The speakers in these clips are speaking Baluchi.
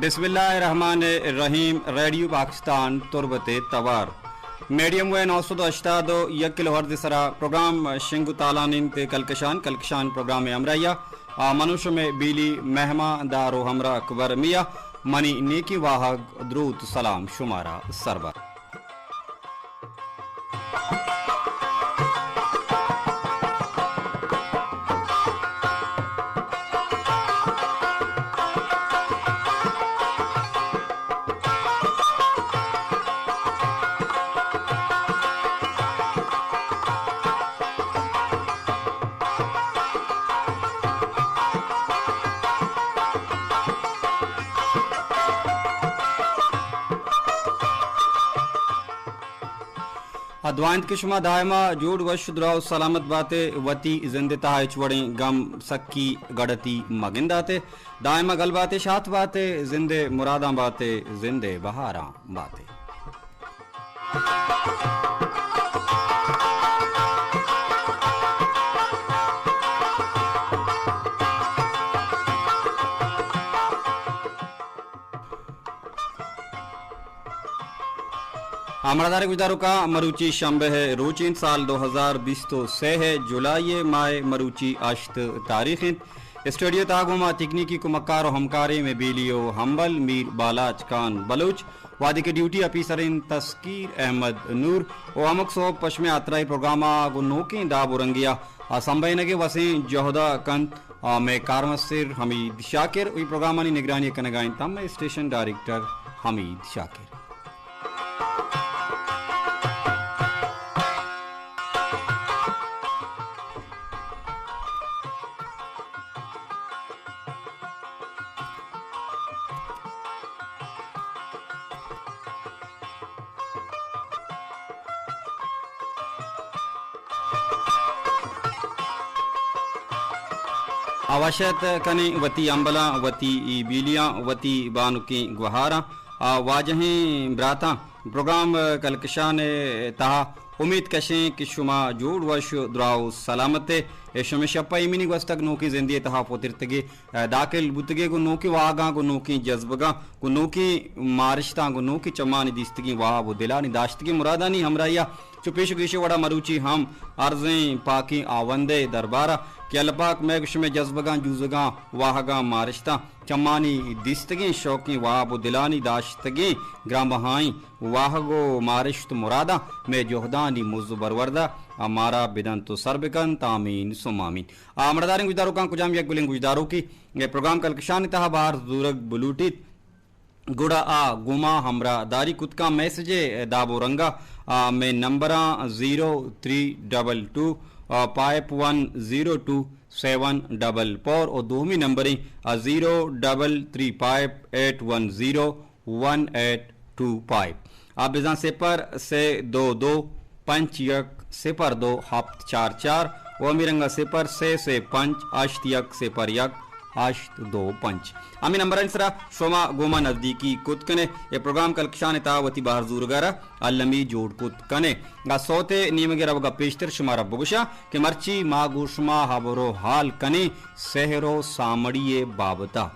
بسم اللہ الرحمن الرحیم۔ ریڈیو پاکستان تربت توار میڈیم ویو نو سد و ہشتاد و یک کلو ہرتز سرا پروگرام شنگ و تالان انت کلکشان۔ کلکشان پروگرام ہمراہیا آ منو شمے بیلی مہمان دار و ہمراہ اکبر میا۔ منی نیکی واہگ دروت سلام شمارا سربار۔ آ دعا انت کہ شما دائما جوڑ وش دراہ و سلامت باتے، وتی زند تہا ہچ وڑیں گم سکی گڑتی مگنداتے، دائما گل باتے، شات باتے، زند مراداں باتے، زند بہاراں باتے۔ ہمراہدار گوشداروکاں، مروچی شنبہ ء روچ انت، سال دو ہزار بیست و سے ء جولائی ء ماہ ء مروچی ہشت تاریخ انت۔ اسٹوڈیو تہا گوں ما تکنیکی کمکار و ہمکاریں مئے بیلی و ہمبل میر بالاچ خان بلوچ، وہدے کہ ڈیوٹی آفیسر انت تسکیر احمد نور و ہمک سہب پشمے آترائی پروگرام ء گوں نوکیں داب و رنگے ء سمبھینگ ء وسیں جہد ء کنت۔ آ، مئے کارمستر حمید شاکر و اے پروگرامانی نگرانی کنگا انت مئے اسٹیشن ڈائریکٹر حمید شاکر۔ آ وشت کنیں وتی امبلاں، وتی بیلیاں، وتی بانکیں گوہاراں، آ واجہیں براتاں پروگرام کلکشان ء تہا۔ امیت کشیں کہ شما جوڑ وش دراہ و سلامت ء شمے شپ ء ایمنی گوستگ نوکیں زندے تہا پترتگے۔ داخل بوتگے گوں نوکیں واہگاں، گوں نوکیں جذبگاں، گوں نوکیں مارشتاں، گوں نوکیں چمانی دیستگیں واہگ و دلانی داشتگیں مرادانی ہمراہیا چو پیش و گیشے وڑا مروچی ہم ارزیں پاکیں آوندے دربارا کہ اللہ پاک مئے گوں شمئے جذبگاں، جوزگاں، واہگاں، مارشتاں، چمانی دیستگیں شوقیں واہگ و دلانی داشتگیں گرانبہائیں واہگ و مارشت مراداں مئے جہدانی مز و بروردا مارا بدنت و سر بکنت۔ آمین ثم آمین۔ آ، مڑداریں گوشداروکاں کجام یک گلیں گوشداروکے اے پروگرام کلکشانی تہا بہر زورگ بلوٹیت، گڑا آ گوما ہمراہ داری کت کن۔ میسج ء داب و رنگا، آ، مئے نمبراں زیرو تھری ڈبل ٹو، آ، five one zero two seven double four و دومی نمبریں، آ، zero double three five eight one zero one eight two five. آ بزاں صفر سے دو دو پنچ یک صفر دو ہپت چار چار و ہمے رنگا صفر سے سے پنچ ہشت یک صفر یک ہشت دو پنچ۔ ہمے نمبرانی سرا شما گوما نزدیکی کت کنے، اے پروگرام کلکشان تہا وتی بہر زورگا را المی جوڑ کت کنے۔ گا سوت نیمگے روگا پیشتر شمارا بگوشاں کہ مرچی ما گوں شما ہبر و حال کنیں سحر و سامڑی بابتا۔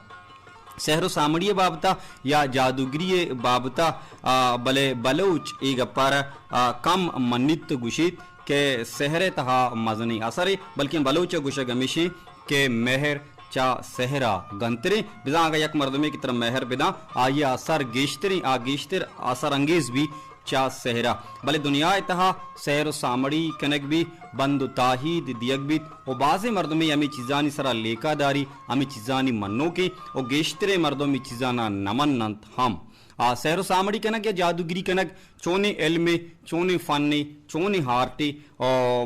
سحر و سامڑی ء بابت ء یا جادوگری ء بابت ء، آ، بلے بلوچ اے گپ ء را، آ، کم منیت گوشیت کہ سحر ء تہا مزنیں اثرے، بلکیں بلوچ ء گوشگ ہمیشیں کہ مہر چہ سحر ء گنتریں۔ بزاں اگاں یک مردمے کہ ترا مہر بداں، آئی ء اثر گیشتریں، آ گیشتر اثر انگیز بی چہ سحر ء۔ بلے دنیا ء تہا سحر و سامڑی کنگ بی، بند و تاہید دیگ بیت و بازیں مردمے ہمے چیزانی سرا لیکہ داری، ہمے چیزانی منوکیں و گیشتریں مردم اے چیزانا نہ مننت ہم۔ آ سحر و سامڑی کنگ یا جادوگری کنگ چونیں علمے، چونیں فنے، چونیں آرٹے و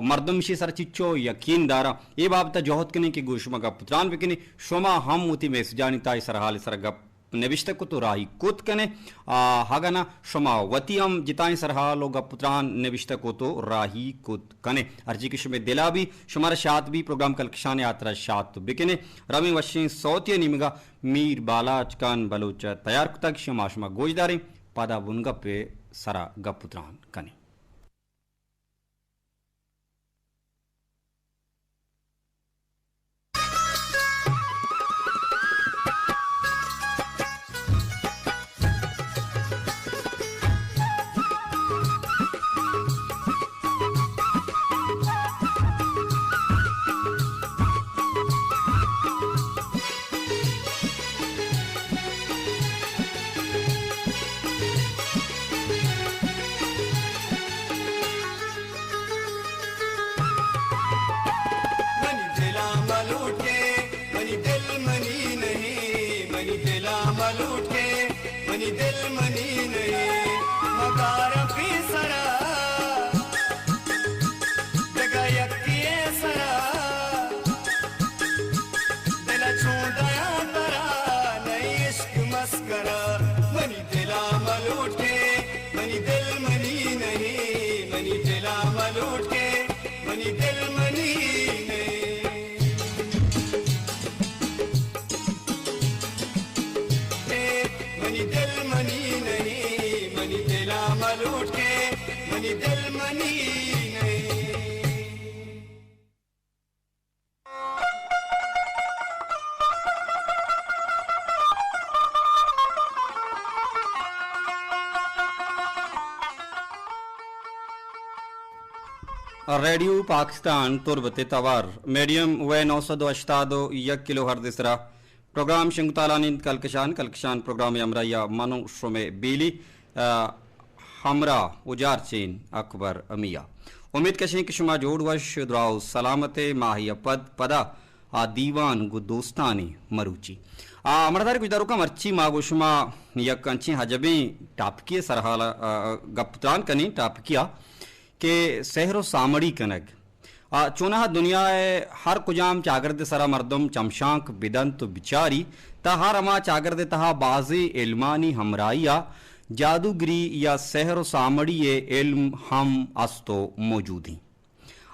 مردم اشی سرا چچو یقین دارا، اے بابت ء جہد کنیں کہ گوں شما گپ و تران بکنیں۔ شما ہم وتی میسجانی تہا اے سرحال ء سرا گپ نبشتہ کت و راہی کت کنے۔ آ، اگاں نہ شما وتی ہم جتائیں سرحال و گپ و تران نبشتہ کت و راہی کت کنے۔ ہرچی کہ شمے دلا بی، شمارا شات بی پروگرام کلکشان ء ہاترا شات بکنے۔ رویں وشیں سوتی ء نیمگا میر بالاچ خان بلوچ ء تیار کتگ، شما شما گوش داریں، پدا بنگپ ء سرا گپ و تران کنیں۔ دل منی نہیں، مکار پیسرا، دگہ یکی سرا، دل چون دیا ترا، نہیں عشق مسکرا، منی دلا ملوٹے، منی دل منی نہیں، منی دلا ملوٹے، منی دل منی نہیں۔ منی دل منی نہیں، منی دلا ملوٹ کے، منی دل منی نہیں۔ ریڈیو پاکستان تربت توار، میڈیم ویو نو سد و ہشتاد و یک کلو ہرتز سرا پروگرام شنگ تالان انت کلکشان، کلکشان پروگرام ہمراہی ء من و شمے بیلی، آ، ہمراہ اجار چین اکبر میا۔ امید کشیں کہ شما جوڑ وش دراہ و سلامت ء ماہی ء پد پدا آ دیوان گوں دوستانی مروچی۔ آ، ہمراہ داری گوشداروکاں مرچی ما گوں شما یک انچیں عجبیں ٹاپکی ء سرحال ء، آ، گپ تران کنیں ٹاپکی ء کہ سحر و سامڑی کنگ۔ آ، چوناہا دنیا ء ہر کجام چاگرد ء سرا مردم چمشانک بدنت و بچاری، تہ ہر ہما چاگرد ء تہا بازیں علمانی ہمراہی ء جادوگری یا سحر و سامڑی ء علم ہم است و موجود انت۔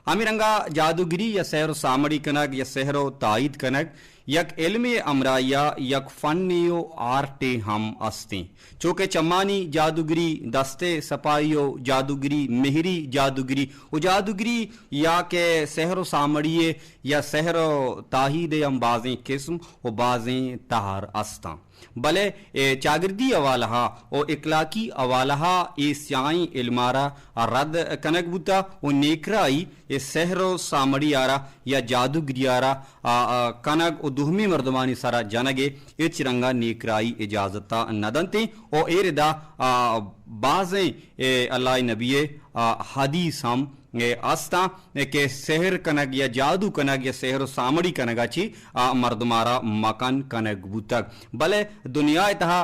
ہمے رنگا جادوگری یا سحر و سامڑی کنگ یا سحر و تائید کنگ یک علمے ہمراہیا یک فنے و آرٹے ہم استیں۔ چو کہ چمانی جادوگری، دست سپاہی و جادوگری، مہری جادوگری و جادوگری یا کہ سحر و سامڑی یا سحر و تاہید ہم بازیں قسم و بازیں تہر استاں۔ بلے اے چاگردی حوالہ ء و اخلاقی حوالہ ء اے سیاہیں علم ء را رد کنگ بوتہ و نیکرائی اے سحر و سامڑی ء را یا جادوگری ء را، آ، آ، کنگ و دومی مردمانی سرا جنگ ء ہچ رنگ ء نیکرائی اجازت ء نہ دنت و اے ردا، آ، بازیں اے اللہ ء نبی ء، آ، حدیث ہم اے استاں کہ سحر کنگ یا جادو کنگ یا سحر و سامڑی کنگ ء چی آ مردم ء را مکن کنگ بوتگ۔ بلے دنیا ء تہا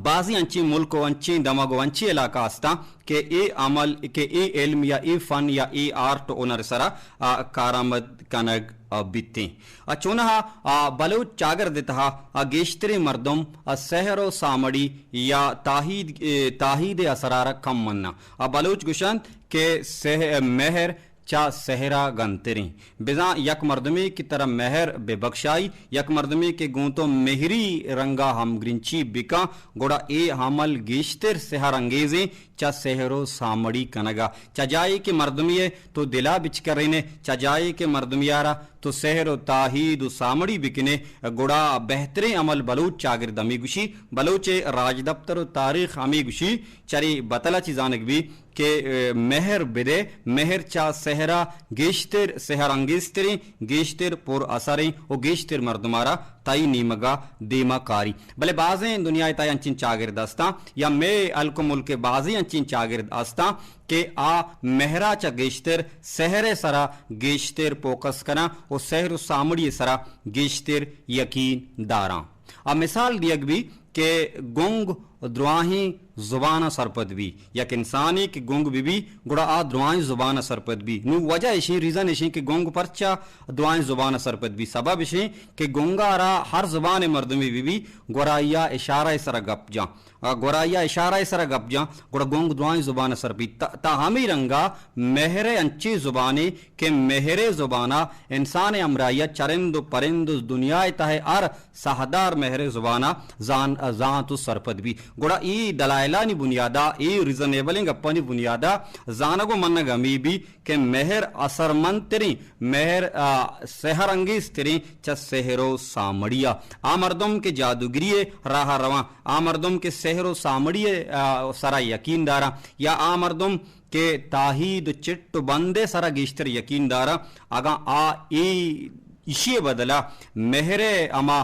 بازیں انچیں ملک و انچیں دمگ و انچیں علاقہ استاں کہ اے عمل، کہ اے علم یا اے فن یا اے آرٹ و ہنر سرا، آ، کارآمد کنگ، آ، بیتیں۔ آ، چونہا، آ، بلوچ چاگرد ء تہا، آ، گیشتریں مردم، آ، سحر و سامڑی یا تاہید، اے، تاہید ء اثر ء را کم مناں۔ آ، بلوچ گوشنت کہ سح-، مہر چہ سحر ء گنتریں۔ بزاں یک مردمے کہ ترا مہر بہ بکشائی، یک مردمے کہ گوں تو مہری رنگ ء ہمگرنچی بکاں، گڑا اے عمل گیشتر سحر انگیزیں چہ سحر و سامڑی کنگ ء۔ چہ جاہے کہ مردمے ء تو دل ء بچکرینے، چہ جاہے کہ مردمے ء را تو سحر و تاہید و سامڑی بکنے، گڑا بہتریں عمل بلوچ چاگرد ہمے گوشی، بلوچ ء راجدپتر و تاریخ ہمے گوشی، چرے بتل ء چی زانگ بی کہ، اے، مہر بدے، مہر چہ سحر ء گیشتر سحر انگیزتریں، گیشتر پر اثریں و گیشتر مردم ء را تئی نیمگ ء دیم ء کاری۔ بلے بازیں دنیا ء تہا انچیں چاگرد استاں یا مئے ہلک و ملک ء بازیں انچیں چاگرد استاں کہ آ مہر ء چہ گیشتر سحر ء سرا گیشتر پوکس کناں و سحر و سامڑی ء سرا گیشتر یقین داراں۔ آ مثال دیگ بی کہ گنگ دراہیں زبان ء سرپد بی۔ یک انسانے کہ گنگ بہ بی، گڑا آ دراہیں زبان ء سرپد بی۔ نوں وجہ اشیں، ریزن اشیں کہ گنگ پرچا دراہیں زبان ء سرپد بی؟ سبب اشیں کہ گنگ ء را ہر زبان ء مردمے بہ بی، گڑا آئی ء اشارہ ء سرا گپ جاں۔ آ، گڑا آئی ء اشارہ ء سرا گپ جاں، گڑا گنگ دراہیں زبان ء سرپد بی۔ تا، تا ہمے رنگ ء مہر ء انچیں زبانے کہ مہر ء زبان ء انسان ء ہمراہی ء چرند و پرند و دنیا ء تہ ء ہر ساہدار مہر ء زبان ء زان-، زانت و سرپد بی۔ گڑا اے دلائلانی بنیاد ء، اے ریزنیبلیں گپانی بنیاد ء زانگ و منگ ہمے بی کہ مہر اثرمندتریں، مہر، آ، سحر انگیزتریں چہ سحر و سامڑی ء۔ آ مردم کہ جادوگری ء راہ ء رواں، آ مردم کہ سحر و سامڑی ء، آ، سرا یقین داراں، یا آ مردم کہ تاہید و چٹ و بند ء سرا گیشتر یقین داراں، اگاں آ اے ایشی ء بدل ء مہر ء ہما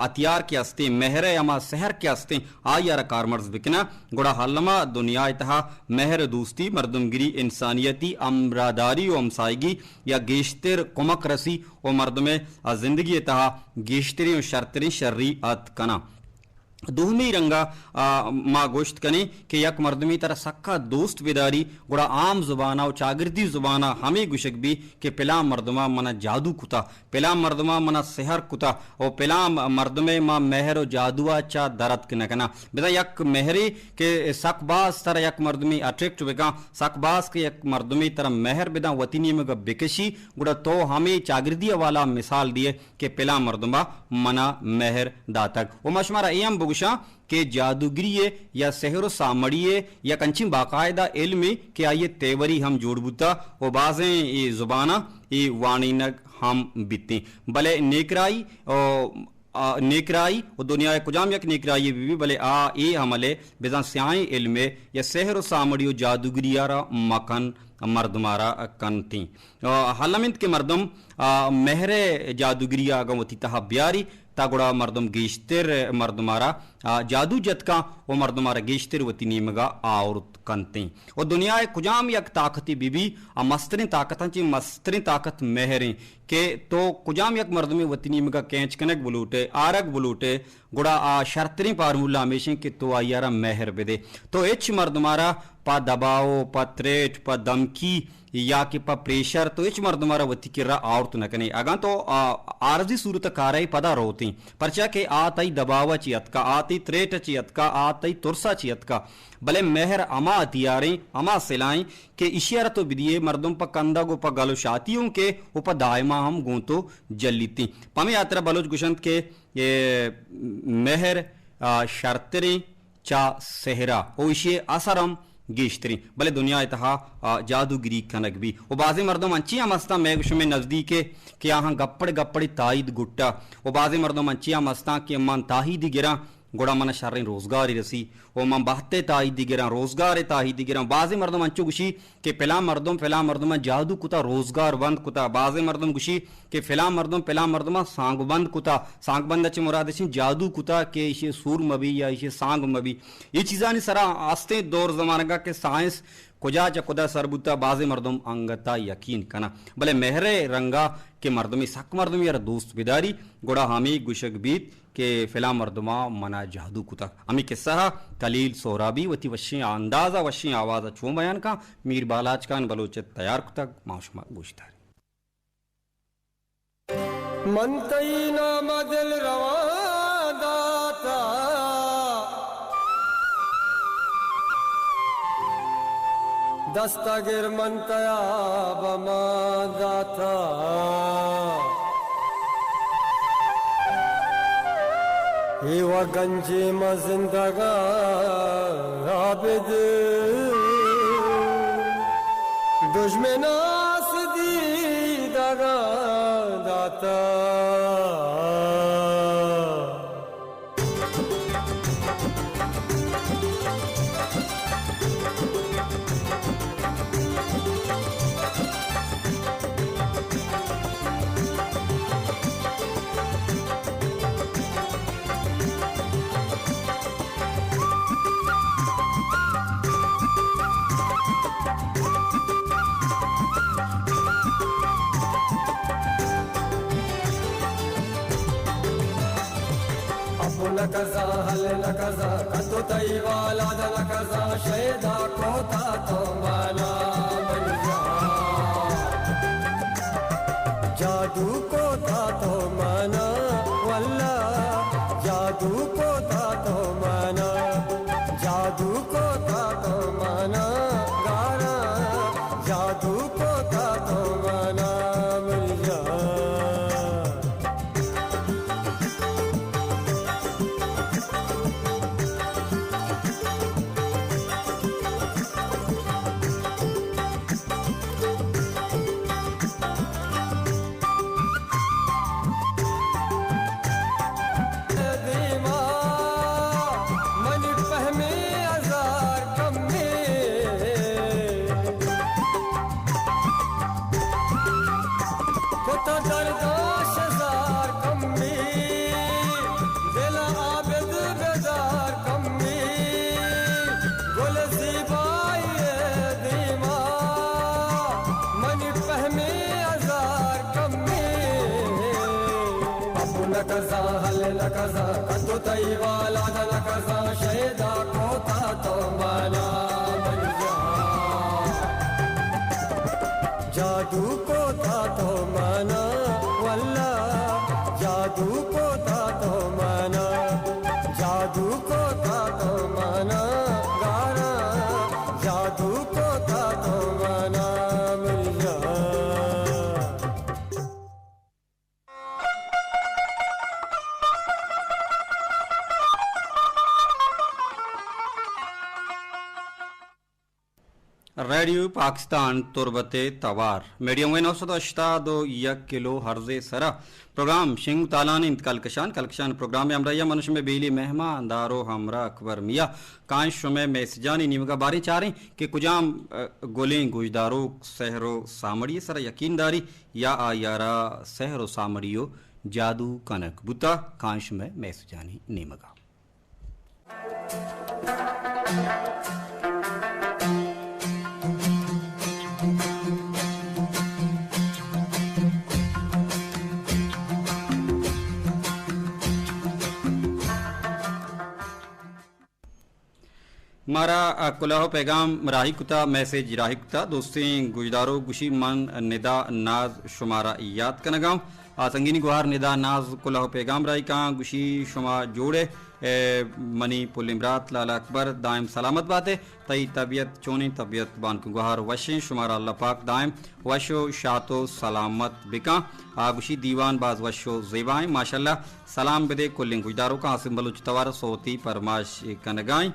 ہتیار کہ استیں، مہر ء ہما سحر کہ استیں، آئی ء را کارمرز بکناں، گڑا الما دنیا ء تہا مہر، دوستی، مردمگری، انسانیتی، ہمراہداری و ہمساہگی یا گیشتر کمک رسی و مردم ء زندگی ء تہا گیشتریں و شرتریں شری اتک کناں۔ دومی رنگا، آ، ما گوشت کنیں کہ یک مردمے ترا سکا دوست بداری، گڑا عام زبانا و چاگردی زبانا ہمے گوشگ بی کہ پلان مردما منا جادو کتا، پلان مردما منا سحر کتا و پلان مردمے ما مہر و جادوا چا درتک نہ کناں۔ بزاں یک مہرے کہ سک باز ترا یک مردمے اٹریکٹ بکاں، سک باز کہ یک مردمے ترا مہر بداں، وتی نیمگا بکشی، گڑا تو ہمے چاگردی حوالہ مثال دیئے کہ پلان مردما منا مہر داتگ۔ و ما شمارا اے ہم بگوشاں کہ جادوگری ء یا سحر و سامڑی ء یک انچیں باقاعدہ علمے کہ آئی ء تیوری ہم جوڑ بوتا و بازیں اے زباناں اے وانینگ ہم بیتیں۔ بلے نیکرائی و، آ، نیکرائی و دنیا ء کجام یک نیکرائی بہ بی، بلے آ اے عمل ء بزاں سیاہیں علمے یا سحر و سامڑی و جادوگری ء را مکن مردم ء را کنتیں۔ آ، حال ہم انت کہ مردم، آ، مہر ء جادوگری ء اگاں وتی تہا بیاری، تا گڑا مردم گیشتر مردم ء را، آ، جادو جت کن و مردم ء را گیشتر وتی نیمگ ء آورت کنتیں۔ و دنیا ء کجام یک طاقتے بہ بی، آ مستریں طاقتاں چہ مستریں طاقت مہر ایں کہ تو کجام یک مردمے وتی نیمگ ء کینچ کنگ بلوٹ ئے، آرگ بلوٹ ئے، گڑا آ شرتریں فارمولا ہمیش انت کہ تو آئی ء را مہر بدے۔ تو ہچ مردم ء را پہ دباؤ، پہ تریٹ، پہ دھمکی یا کہ پہ پریشر تو ہچ مردم ء را وتی کرا آورت نہ کنے۔ اگاں تو، آ، عارضی صورت ء کارئے پدا روتیں، پرچا کہ آ تئی دباؤ ء چہ اتکا، آ تئی تریٹ ء چہ اتکا، آ تئی ترس ء چہ اتکا، بلے مہر ہما ہتھیاریں، ہما سلاہیں کہ ایشی ء را تو بدیئے، مردم پہ کندگ و پہ گل و شاتی اوں کے و پہ دائما ہم گوں تو جلیتیں۔ پہ ہمے ہاترا بلوچ گوشنت کہ اے مہر، آ، شرتریں چہ سحرا و ایشی اثر ہم گیشتریں، بلے دنیا ء تہا، آ، جادوگری کنگ بی و بازیں مردم انچیں ہم ہستاں مئے شمئے نزدیک ء کہ آہاں گپڑ گپڑ تائید گٹا و بازیں مردم انچیں ہم ہستاں کہ من تائید گراں گڑا من شریں روزگارے رسی و من بہت ء تائید گراں، روزگار ء تائید گراں۔ بازیں مردم انچو گوشی کہ فلاں مردم، فلاں مردم ء جادو کتا، روزگار بند کتا۔ بازیں مردم گوشی کہ فلاں مردم، فلاں مردم ء سانگ بند کتا۔ سانگ بند ء چہ مراد اش انت جادو کتا کہ ایشی سور مبی یا ایشی سانگ مبی۔ اے چیزانی سرا استیں دور زمانگا کہ سائنس کجا چہ کدا سر بوتا، بازیں مردم انگتا یقین کنا۔ بلے مہر ء رنگا کہ مردمے سک مردمے ء را دوست بداری، گڑا ہمے گوشگ بیت کہ فلاں مردما منا جادو کتگ۔ ہمے قصہ ء خلیل سہرابی وتی وشیں انداز ء وشیں آواز ء چون بیان کن، میر بالاچ خان بلوچ ء تیار کتگ، ما شما گوش داریں۔ من تئی نام ء دل رواں داتا، دست ء گر من تیاب ء مان داتا۔ اے و گنجے ما زندگاں عابد، دژمن آس دیدگاں داتا۔ ابو نکزا، حل نکزا، کتو تئی والاد نکزا، شیدا کوتا تو مانا منزا۔ جادو کوتا تو مانا، واللہ، جادو کوتا تو مانا، جادو کوتا تو مانا، گارا، جادو کوتا تو مانا، منزا۔ دیما منی پہمیں ہزار کمے، کتا درداں شزار کمے، دل عابد بیزار کمے، گل زیبائی دیما منی پہمیں ہزار کمے۔ اپن نکزاں، ہل نکزاں، کتو تئی والا نکزاں، شیدا کوتا تو مانا ملیا۔ جادو کوتا تو مانا، واللہ، جادو کوتا تو مانا، جادو کوتا تو مانا، گارا، جادو کوتا تو مانا ملیا۔ ریڈیو پاکستان تربت ءِ توار، میڈیم ویو نو سد ءُ ہشتاد ءُ یک کلو ہرز ءِ سرا پروگرام شنگ تالان انت۔ کلکشان، کلکشان پروگرام ءِ ہمراہی ءَ من شمئے بیلی مہمان دار ءُ ہمراہ اکبر میاں۔ کائیں شمئے میسجانی نیمگا، باریں چاریں کہ کجام، ءَ، گلیں گوشداروک سحر ءُ سامڑی ءِ سرا یقین داری یا آئی ءَ را سحر ءُ سامڑی ءُ جادو کنگ بوتا۔ کائیں شمئے میسجانی نیمگا۔ مارا، ءَ، کلوہ ءُ پیغام راہی کتا، میسج راہی کتا۔ دوستیں گوشداروک گوشی، من ندا ناز شمارا یات کنگاؤں۔ آ، سنگینی گوہار ندا ناز کلوہ ءُ پیغام راہی کاں، گوشی، شما جوڑے، اے، منی پلیں برات لالا اکبر، دائم سلامت باتے۔ تئی طبیعت چونیں؟ طبیعت بانک گوہار وشیں، شمارا اللہ پاک دائم وش ءُ شات ءُ سلامت بکاں۔ آ، گوشی، دیوان باز وش ءُ زیبائیں، ماشاءاللہ۔ سلام بدے کلیں گوشداروکاں۔ عاصم بلوچ توار ءَ صوتی پرمائش کنگائیں۔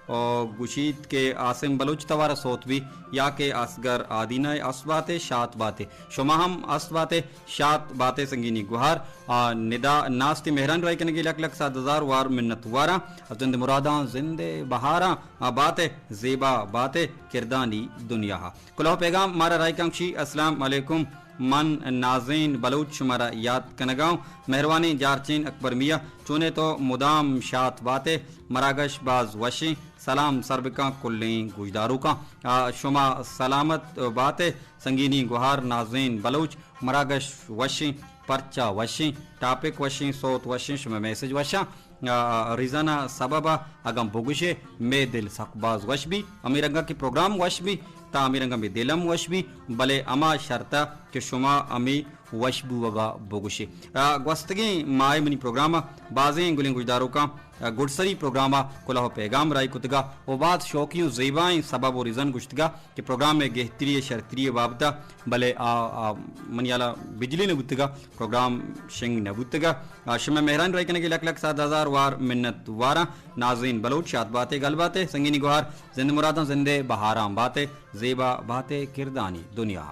او گوشیت کہ عاصم بلوچ توار ءَ صوت بی یا کہ اصغر آدینہ ءِ، است باتے، شات باتے۔ شما ہم است باتے، شات باتے سنگینی گوہار۔ آ، ندا ناز تئی مہرانی راہی کنگی لک لک صد ہزار وار منت واراں۔ زند مراداں زند بہاراں، آ، باتے، زیبا باتے، کردانی دنیا ہا۔ کلوہ ءُ پیغام مارا راہی کاں، گوشی، السلام علیکم، من نازین بلوچ شمارا یات کنگاؤں۔ مہروانیں جارچین اکبر میاں، چونے تو مدام شات باتے، مراگش باز وشیں، سلام سر بکاں کلیں گوشداروکاں۔ آ، شما سلامت باتے، سنگینی گوہار نازین بلوچ، مراگش وشیں، پرچا وشیں، ٹاپک وشیں، صوت وشیں، شمئے میسج وشاں۔ آ، ریزن ءِ سبب ءَ اگاں بگوشے، مئے دل سک باز وش بی۔ ہمے رنگا کہ پروگرام وش بی، تا ہمے رنگا مئے دل ہم وش بی، بلے ہما شرط ءَ کہ شما ہمے وش بوگ ءَ بگوشے۔ آ، گوستگیں ماہ ءَ منی پروگرام ءَ بازیں گلیں گوشداروکاں، آ، گڈسری پروگرام ءَ کلوہ ءُ پیغام راہی کتگا ءُ باز شوقی ءُ زیبائیں سبب ءُ ریزن گوشتگا کہ پروگرام ءِ گہتری ءُ شرتری ءِ بابت ءَ، بلے آ، آ، منی ہیال ءَ بجلی نہ بوتگا، پروگرام شنگ نہ بوتگا۔ آ، شمئے مہرانی راہی کنگی لک لک صد ہزار وار منت واراں۔ نازین بلوچ، شات باتے، گل باتے، سنگینی گوہار، زند مراداں زند بہاراں باتے، زیبا باتے، کردانی دنیا۔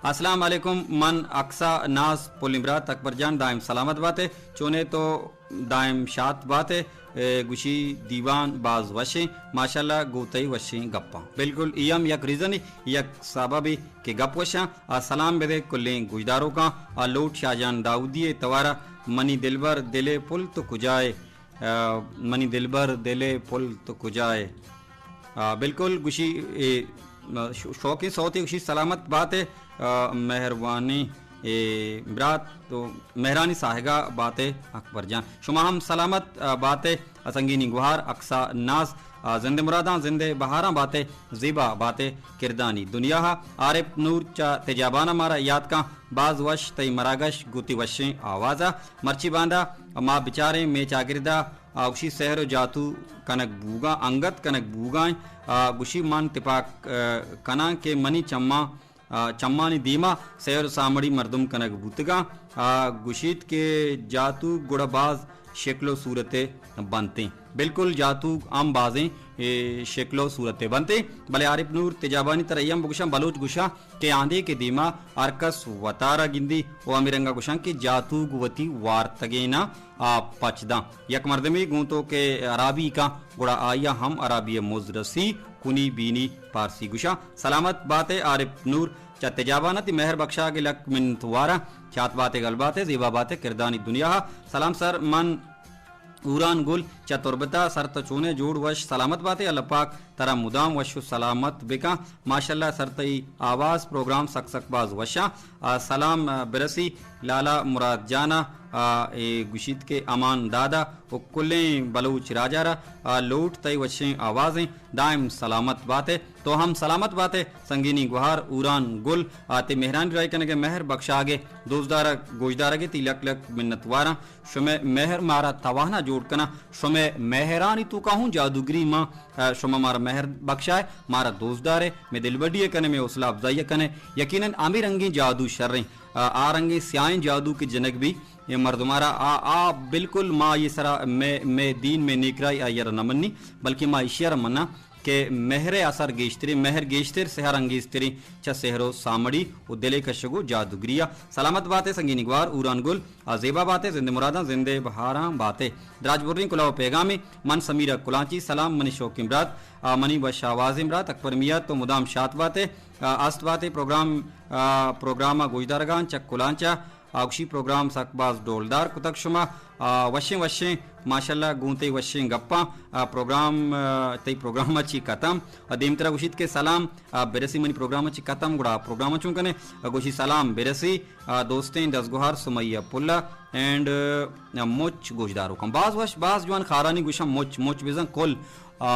السلام علیکم، من اکسا ناز پلیں برات اکبر جان، دائم سلامت باتے، چونے تو؟ دائم شات باتے۔ اے، گوشی، دیوان باز وشیں، ماشاءاللہ، گوں تئی وشیں گپاں۔ بالکل، اے ہم یک ریزنے، یک سببے کہ گپ وشاں۔ آ، سلام بدے کلیں گوشداروکاں۔ آ، لوٹ شاہ جان داؤدی ءِ توار ءَ، منی دلبر دل ءِ پل تو کجائے؟ آ، منی دلبر دل ءِ پل تو کجائے؟ آ، بالکل، گوشی، اے، شو-، شوقیں صوتے، گوشی، سلامت باتے، آ، مہروانیں، اے، برات تو مہرانی ساہگا باتے اکبر جان۔ شما ہم سلامت، آ، باتے، آ، سنگینی گوہار اکسا ناز، آ، زند مراداں زند بہاراں باتے، زیبا باتے، کردانی دنیا ہا۔ عارف نور چہ تجابان ءَ مارا یات کاں، باز وش تئی مراگش گوں تئی وشیں آواز ءَ۔ مرچی باندا ما بچاریں مئے چاگرد ءَ، آ، گوشی، سحر ءُ جاتو کنگ بوگا، انگت کنگ بوگا ایں۔ آ، گوشی، من تپاک، آ، کناں کہ منی چماں، آ، چمانی دیما سحر ءُ سامڑی مردم کنگ بوتگاں۔ آ، گوشیت کہ جاتو گڑا باز شکل ءُ صورت ءَ بنتیں۔ بالکل، جاتو ہم بازیں، اے، شکل ءُ صورت ءَ بنتیں۔ بلے عارف نور تجابانی ترا اے ہم بگوشاں، بلوچ گوشاں کہ آندے کہ دیما ہر کس وتارا گندی ءُ ہمے رنگا گوشاں کہ جاتوگ وتی وارتگیناں آ پچ داں۔ یک مردمے گوں تو کہ ہرابی کاں، گڑا آئیا ہم ہرابی ءِ مزد رسی، کنی بینی پارسی گوشاں۔ سلامت باتے عارف نور چہ تجابان ءَ، تئی مہر بکشاگ ءِ لک منت واراں۔ شات باتے، گل باتے، زیبا باتے، کردانی دنیا ءَ۔ سلام سر، من ہوران گل چہ تربت ءَ۔ سر تو چونے؟ جوڑ وش سلامت باتے، اللہ پاک ترا مدام وش ءُ سلامت بکاں۔ ماشاءاللہ سر، تئی آواز پروگرام سک سک باز وشاں۔ آ، سلام، آ، برسی لالا مراد جان ءَ، آ، اے گوشیت کہ امان دادا و کلیں بلوچ راجا را، آ، لوٹ تئی وشیں آوازیں، دائم سلامت باتے۔ تو ہم سلامت باتے سنگینی گوہار اوران گل، آ، تئی مہرانی رائی کنگے مہر بخشاگے دوستدارگ گوشدارگے تئی لک لک منت واراں۔ شمئے مہر مارا توانا جوڑ کناں۔ شمئے مہرانی توکا ہوں جادوگری ماں، آ، شما مارا مہر بخشائے، مارا دوست دارے، مئے دلبڈی ء کنے، مئے حوصلہ افزائی ء کنے۔ یقیناً ہمے رنگیں جادو شریں، آ، آ رنگیں سیاہیں جادو کہ جنگ بی اے مردمارا، آ، آ بالکل ما یہ سرا مئے، مئے دین، مئے نیکرائی آئی ء را نہ منی، بلکہ ما ایشی ء را مناں کہ مہر ء اثر گیشتریں، مہر گیشتر سحر انگیزتریں چہ سحر و سامڑی و دل ء کشگ و جادوگری ء۔ سلامت باتے سنگینی گوار اوران گل، آ، زیبا باتے، زند مراداں، زند بہاراں باتے۔ دراج بریں کلوہ و پیغامے، من سمیرہ کلانچی، سلام منی شوقیں برات، آ، منی وش آوازیں برات اکبر میاں، تو مدام شات باتے، آ، است باتے پروگرام، آ، پروگرام ء گوشدارگاں چہ کلانچ ء۔ آ، گوشی پروگرام سک باز ڈولدار کتگ شما۔ آ، وشیں وشیں، ماشاءاللہ گوں تئی وشیں گپاں۔ آ، پروگرام، آ، تئی پروگرام ء چی ختم۔ آ، دیمترا گوشیت کہ سلام، آ، برسی منی پروگرام ء چی ختم، گڑا پروگرام ء چون کنے؟ آ، گوشی سلام برسی، آ، دوستیں دزگوہار سمیہ پلہ اینڈ، آ، مچ گوشداروکاں۔ باز وش، باز جوان خارانی گوشاں مچ، مچ بزاں کل۔ آ،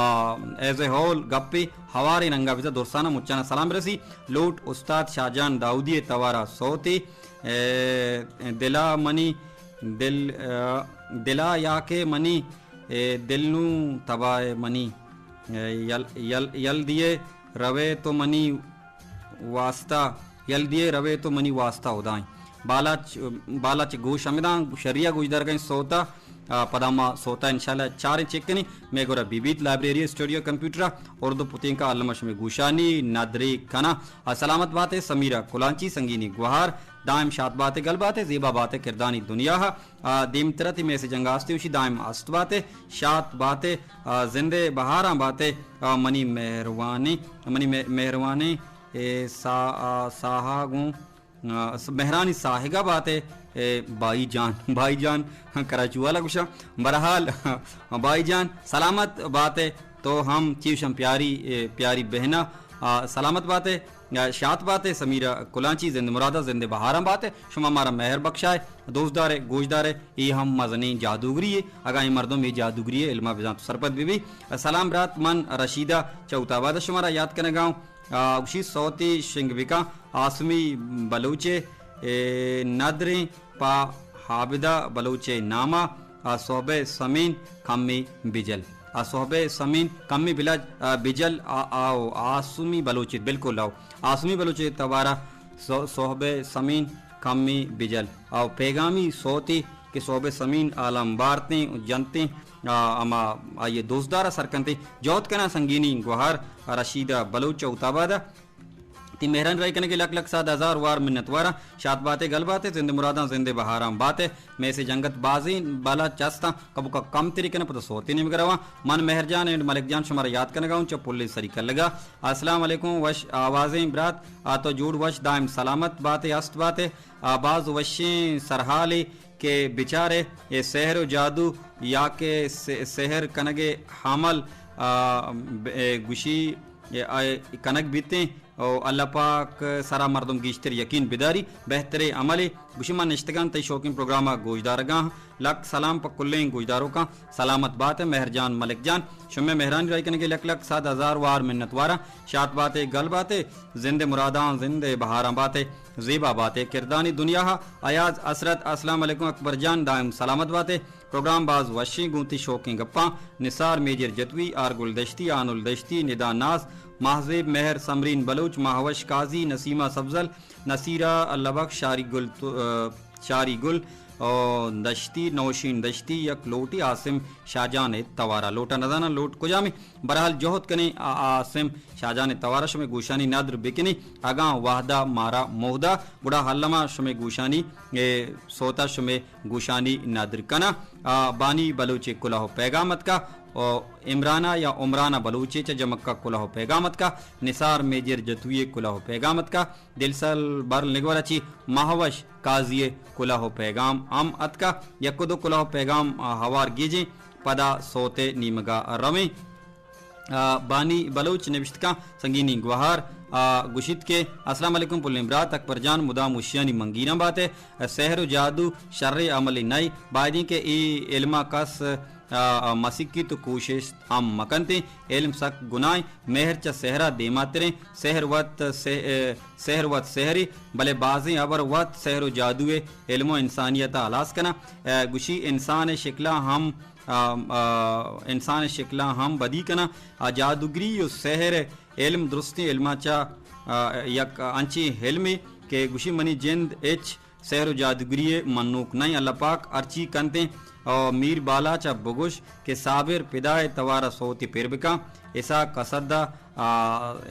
ایز اے ہول گپے ہواریں رنگا بزاں درسانا مچانا سلام برسی۔ لوٹ استاد شاہجان داؤدی ء توارا سوتے، اے، دلا منی دل، آ، دلا یا کہ منی، اے، دل نوں تباہ منی، اے، یل، یل، یل دیے روے تو منی واسطہ، یل دیے روے تو منی واسطہ ہدائیں۔ بالاچ، بالاچ گوش ہمداں شریعہ گوشدارگیں سوتا، آ، پدا ما سوتا انشاءاللہ چاریں چک کنیں۔ مئے گورا بی بیت لائبریری اسٹوڈیو کمپیوٹرا اردو پتینکا الما شمے گوشانی ندری کنا۔ آ، سلامت باتے سمیرہ کلانچی سنگینی گوہار، دائم شات باتے گل باتے زیبا باتے کردانی دنیا۔ آ، دیمترا تی میسج انگاستی وشی دائم است باتے، شات باتے، آ، زندے بہاراں باتے، آ، منی مہروانی، منی مہ-، مہروانی، اے، سا-، آ، ساہا گوں، آ، س-، مہرانی ساہگا باتے، اے، بائی جان، بائی جان، کراچی والا گوشاں۔ بہرحال، بائی جان، سلامت باتے، تو ہم چیوشم پیاری، اے، پیاری بہنا، آ، سلامت باتے۔ شات باتے سمیرہ کلانچی، زند مرادا، زند بہاراں باتے۔ شما مارا مہر بخشائے، دوست دارے، گوش دارے، اے ہم مزنیں جادوگری ہے۔ اگاں اے مردم اے جادوگری ہے علما بزانت و سرپد بہ بی۔ سلام برات، من رشیدہ چہ اوتاباد شمارا یاد کنگا ہوں۔ آ، گوشی سوتی شنگ بکاں آسمی بلوچے، اے، ندریں پا حابدہ بلوچے ناما۔ آ سہبے سمین کمی بجل۔ آ سہبے سمین کمی بلج، آ، بجل، آ، آ، آسمی بلوچے، بالکل آؤ۔ آسمی بلوچے توارا سو-، سہبے سمین کمی بجل۔ آؤ پیغامی سوتی کہ سہبے سمین عالم بارتیں، جنتیں، آ، اما آئیے دوستدار سرکنتیں۔ جہد کنا سنگینی گوہر رشیدہ بلوچ اوتابادہ۔ تی مہرانی رائی کنگے لک لک صد ہزار وار منت واراں۔ شات باتے گل باتے، زند مراداں زند بہاراں باتے۔ میسج انگت بازیں بالا چستاں، کبکا کم تری کناں پدا سوتے نیمگا رواں۔ من مہر جان اینڈ ملک جان شمارا یاد کنگا اوں چہ پلے سری کلگا۔ السلام علیکم، وش آوازیں برات، آ تو جوڑ وش دائم سلامت باتے، است باتے۔ آ باز وشیں سرحالے کہ بچارے اے سحر و جادو یا کہ س-، سحر کنگے حمل، آ، ب-، اے گوشی اے، اے کنگ بیتیں۔ او اللہ پاک سرا مردم گیشتر یقین بداری، بہتریں عملے۔ گوشی من نشتگاں تئی شوقیں پروگرام ء گوشدارگاں۔ لک سلام پہ کلیں گوشداروکاں۔ سلامت بات مہر جان ملک جان۔ شمے مہرانی رائی کنگے لک لک صد ہزار وار منت واراں۔ شات باتے گل باتے، زند مراداں زند بہاراں باتے، زیبا باتے کردانی دنیا ء۔ ایاز حسرت السلام علیکم اکبر جان دائم سلامت باتے۔ پروگرام باز وشیں گوں تئی شوکیں گپاں۔ نثار میجر جتوئی، آر گل دشتی، آنل دشتی، ندا ناز، ماہزیب مہر، سمرین بلوچ، ماہوش قاضی، نسیمہ سبزل، نصیرہ اللہ بخش، شاری گل تو-، آ، شاری گل، آ، دشتی، نوشین دشتی، یک لوٹی عاصم شاہجان ء توارا لوٹا نزاناں لوٹ کجامیں، بہرحال جہد کنیں آ-، عاصم شاہجان ء توارا شمے گوشانی ندر بکنیں، اگاں وہدا مارا موہدا گڑا الما شمے گوشانی، اے، سوتا شمے گوشانی ندر کناں۔ آ، بانی بلوچ ء کلوہ ء پیغام اتکا، او عمرانہ یا عمرانہ بلوچ ء چہ جمکہ کلوہ ء پیغام اتکا، نثار میجر جتوئی ء کلوہ ء پیغام اتکا، دلسل بر نگور ء چی ماہوش قاضی ء کلوہ ء پیغام ہم اتکا۔ یک و دو کلوہ ء پیغام، آ، ہوار گیجیں، پدا سوت ء نیمگا رویں۔ آ، بانی بلوچ نبشتہ کاں سنگینی گوہار، آ، گوشیت کہ السلام علیکم پلیں برات اکبر جان، مدام وشیانی منگیراں بات ئے۔ سحر و جادو شریں عملے نئے، بایدیں کہ اے علما کس، آ، آ، مسیکیت و کوشست ہم مکنتیں۔ علم سک گناہیں، مہر چہ سحرا دیماتریں۔ سحر وت سح-، سحر وت سحرے، بلے بازیں ہبر وت سحر و جادوئے علم و انسانیتا ہلاس کناں۔ آ، گوشی انسان شکلا ہم آ، آ، انسان شکلاں ہم بدی کناں۔ آ، جادوگری و سحر علم درستیں علماں چہ، آ، یک انچیں علمے کہ گوشی منی جند ہچ سحر و جادوگری ء منوک نئیں۔ اللہ پاک ہرچی کنتیں۔ آ، میر بالاچ ء بگوش کہ صابر پدا ء توار ء سوتے پر بکاں۔ اسحاق اسد ء، آ،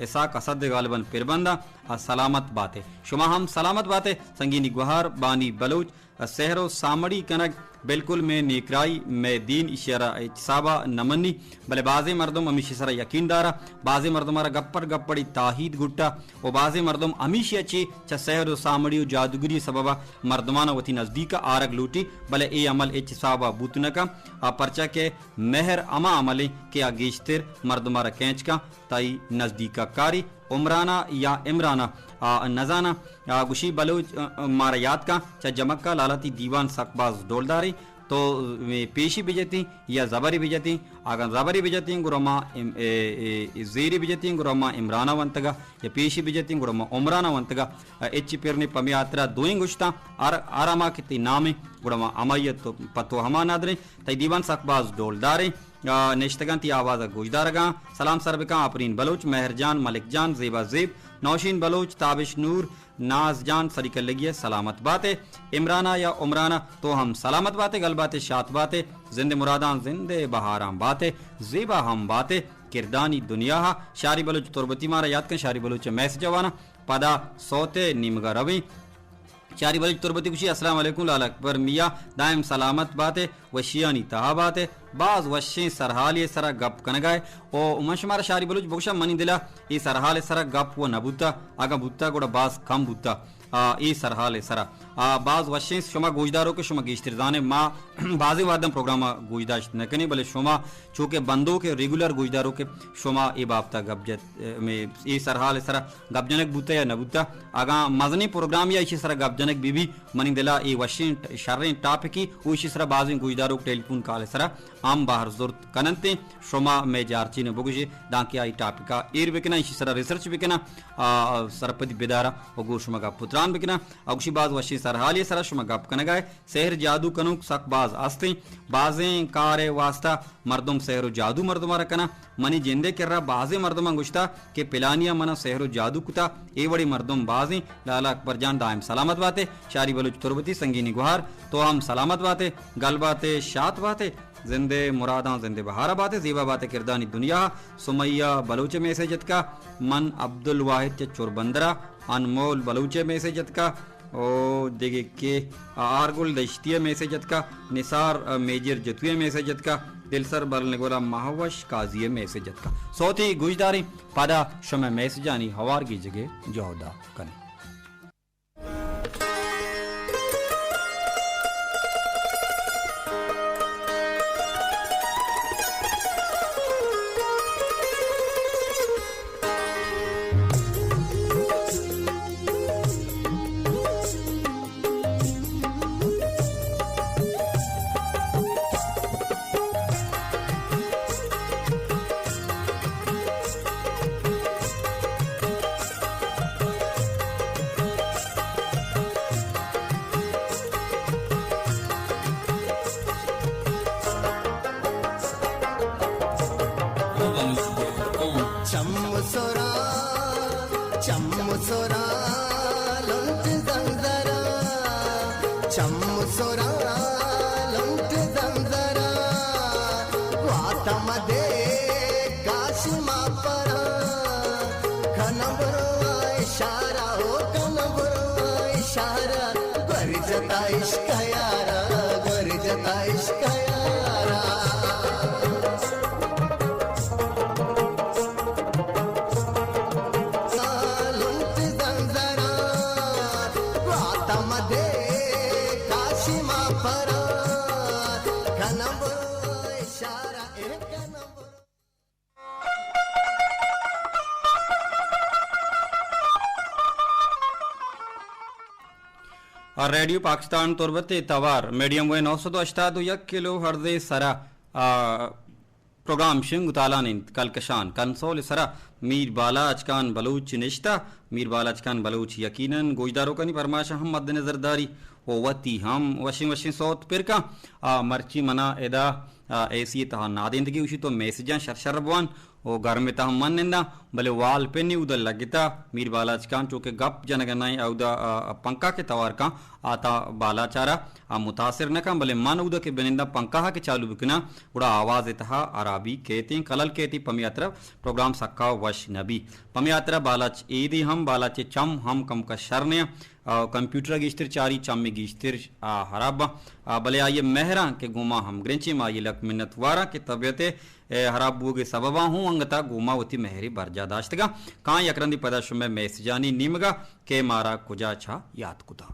اسحاق اسد ء غالباً پر بنداں۔ آ، سلامت بات ئے۔ شما ہم سلامت بات ئے۔ سنگینی گوہار بانی بلوچ سحر و سامڑی کنگ بالکل مئے نیکرائی، مئے دین ایشی ء را ہچ حساب ء نہ منی، بلے بازیں مردم ہمیشی سرا یقین دارا، بازیں مردم ء را گپڑ گپڑی تاہید گٹا و بازیں مردم ہمیشی ء چہ چہ سحر و سامڑی و جادوگری سبب ء مردمان ء وتی نزدیک ء آرگ لوٹی، بلے اے عمل ہچ حساب ء بوت نہ کن، آ پرچا کہ مہر ہما عملیں کہ آ گیشتر مردم ء را کینچ کن، تئی نزدیک ء کاری۔ عمرانہ یا عمرانہ، آ، نزاناں، آ، گوشی بلوچ، آ، آ، مارا یات کن، چہ جمکا لالا تی دیوان سک باز ڈولداریں، تو، اے، پیشی بجتیں یا زبری بجتیں، اگاں زبری بجتیں گڑا ما ام-، اے، اے، اے، زیری بجتیں گڑا ما عمرانہ ونتگا، یا پیشی بجتیں گڑا ما عمرانہ ونتگا، آ، اچ پرنے پمی آترا دوئیں گوشتاں، ہر، ہر ہما کہ تی نامیں گڑا ما ہمائی تو پتو ہما ندریں۔ تئی دیوان سک باز ڈولداریں۔ آ، نشتگاں تی آواز ء گوشدارگاں۔ سلام سر بکاں آپرین بلوچ، مہر جان، ملک جان، زیبا زیب، نوشین بلوچ، تابش نور، ناز جان، سری کلگی ء سلامت بات ئے۔ عمرانہ یا عمرانہ تو ہم سلامت بات ئے، گل بات ئے، شات بات ئے، زند مراداں زند بہاراں بات ئے، زیبا ہم بات ئے، کردانی دنیا ء۔ شاری بلوچ تربتی مارا یات کن، شاری بلوچ ء میسج ء واناں، پدا سوت ء نیمگ ء رویں۔ شاری بلوچ تربتی گوشی، السلام علیکم لال اکبر میاں، دائم سلامت بات ئے، وشیانی تہا بات ئے، باز وشیں سرحالی سرا گپ کنگا ئے۔ او من شمارا شاری بلوچ بگوشاں، منی دلا اے سرحال سرا گپ و نہ بوتا، اگاں بوتا گڑا باز کم بوتا۔ آ، اے سرحال سرا، آ، باز وشیں شما گوشداروک، شما گیشتر زانے، ما بازیں وہداں پروگرام گوشداشت نہ کنیں، بلے شما چو کہ بندوک ء ریگولر گوشداروک، شما اے بابت ء گپ جت، اے، مے-، اے سرحال ء سرا گپ جنگ بوتہ یا نہ بوتہ؟ اگاں مزنیں پروگرام یا ایشی سرا گپ جنگ بہ بی، منی دل ء اے وشیں ٹ-، شریں ٹاپکے و ایشی سرا بازیں گوشداروک ٹیلی فون کال ء سرا ہم بہر زرت کننت۔ شما مئے جارچین ء بگوشے، دانکہ آئی ٹاپک ء ایر بکناں، ایشی سرا ریسرچ بکناں، آ، سرپدی بداراں و گوں شما گپ و تران بکناں۔ آ گوشی، باز وشیں سرحالی سرا شما گپ کنگا ئے۔ سحر جادو کنوک سک باز استیں۔ بازیں کار ء واسطہ مردم سحر و جادو مردم ء را کناں۔ منی جندے کرا بازیں مردماں گوشتا کہ پلانی ء منا سحر و جادو کتا۔ اے وڑیں مردم بازیں۔ لالا اکبر جان دائم سلامت باتے۔ شاری بلوچ تربتی سنگینی گوہار، تو ہم سلامت باتے، گل باتے، شات باتے، زندے مراداں زندے بہارا باتے، زیبا باتے کردانی دنیا۔ سمیہ بلوچ میسج اتکا، من عبدالواحد چہ چوربندرا، انمول بلوچ میسج اتکا۔ او دگہ کہ آرگل دشتی ء میسج اتکا، نثار میجر جتوی ء میسج اتکا، دلسر بلنگولا مہوش قاضی ء میسج اتکا۔ سوتی گوشداریں، پدا شمئے میسجانی ہوار گیجگ ء جہد ء کنیں۔ چم سرا، چم سرا، لنٹ زنزرا، چم سرا، لنٹ زنزرا، واتم دے کاش ما پرا، کن برو اشارہ، او کن برو اشارہ، گور جتا عشق یارا، گور جتا عشق یارا۔ لنٹ زنزرا، واتم دے کاش ما پرا، کن برو اشارہ، اے کن برو۔ آ، ریڈیو پاکستان تربت ءِ توار میڈیم ویو نو سد و ہشتاد و یک کلو ہرٹز ءِ سرا، آ، پروگرام شنگ و تالان انت۔ کلکشان کنسول ءِ سرا میر بالاچ خان بلوچ نشتہ۔ میر بالاچ خان بلوچ یقیناً گوشداروکانی پرمائش ہم مد نظر داری و وتی ہم وشیں وشیں سوت پر کن۔ آ، مرچی منا ادا، آ، اے سی ءِ تہا نادینتگی، گوشی تو میسجاں شر شر بوان۔ و گرم ءِ تہا من ننداں، بلے وال پنی اودا لگتا۔ میر بالاچ خان چونکہ گپ جنگ ءَ نہ ایں، اودا، آ، پنکھا کہ توار کن، آ تا بالاچ ءَ را، آ، متاثر نہ کن، بلے من اودا کہ بننداں پنکھا کہ چالو بکناں، گڑا آواز ءِ تہا ہرابی کیتیں، خلل کیتیں، پمی ہاترا پروگرام سکا وش نہ بی۔ پمی ہاترا بالاچ ایدی ہم، بالاچ ءِ چم ہم کمکا شر نہ ایں۔ آ، کمپیوٹر ءَ گیشتر چاری، چم ءَ گیشتر، آ، ہراب باں۔ آ، بلے آئی ءِ مہراں کہ گوں ما ہمگرنچیں، ما آئی ءِ لک منت واراں کہ طبیعت ءِ، اے، ہراب بوگ ءِ سبباں ہوں انگتا گوں ما وتی مہر ءَ برجاہ داشتگاں۔ کاں یک رندی پدا شمئے میسجانی نیمگا کہ مارا کجا چہ یات کتاں۔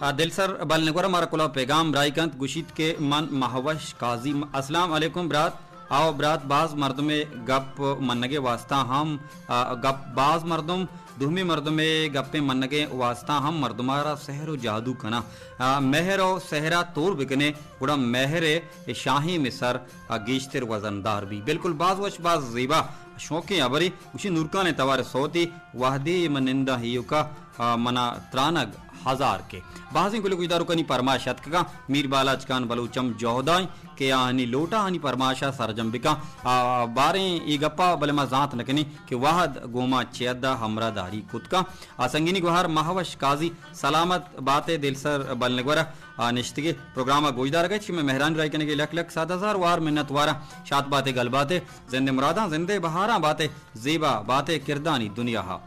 آ، دلسر بل نگورا مارا کلوہ پیغام برائی کنت، گوشیت کہ من مہوش قاضی۔ السلام علیکم برات۔ آو برات، باز مردم ءِ گپ منگ ءِ واسطہ ہم، آ، گپ، باز مردم، دومی مردم ءِ گپیں منگ ءِ واسطہ ہم مردم ءَ را سحر و جادو کناں۔ آ، مہر و سحر ءَ تور بکنے، گڑا مہر ءِ شاہیم ءِ سر، آ، گیشتر وزندار بی۔ بالکل، باز وش، باز زیبا، شوکیں ہبرے۔ گوشی نورکان ءِ توار ءِ سوتے، وہدے من ننداں ایوکا، آ، منا ترانگ ہزار کے۔ بازیں گل گوشداروکانی پرمائش اتکگاں، میر بالاچ خان بلوچ ہم جہدائیں کہ آہانی لوٹاں آہانی پرمائشا سرجم بکاں۔ آ، باریں اے گپا بلے ما زانت نکنیں کہ وہد گوما چہ حدا ہمراہ داری کتکاں۔ آ، سنگینی گوہار مہوش قاضی، سلامت باتے دلسر بل نگورا، آ، نشتگے پروگراما گوشدارگا چہ مئے مہرانی راہی کنگے لک لک صد ہزار وار منت واراں۔ شات باتے، گل باتے، زند ءِ مراداں، زند ءِ بہاراں باتے، زیبا باتے کردانی دنیا ہا۔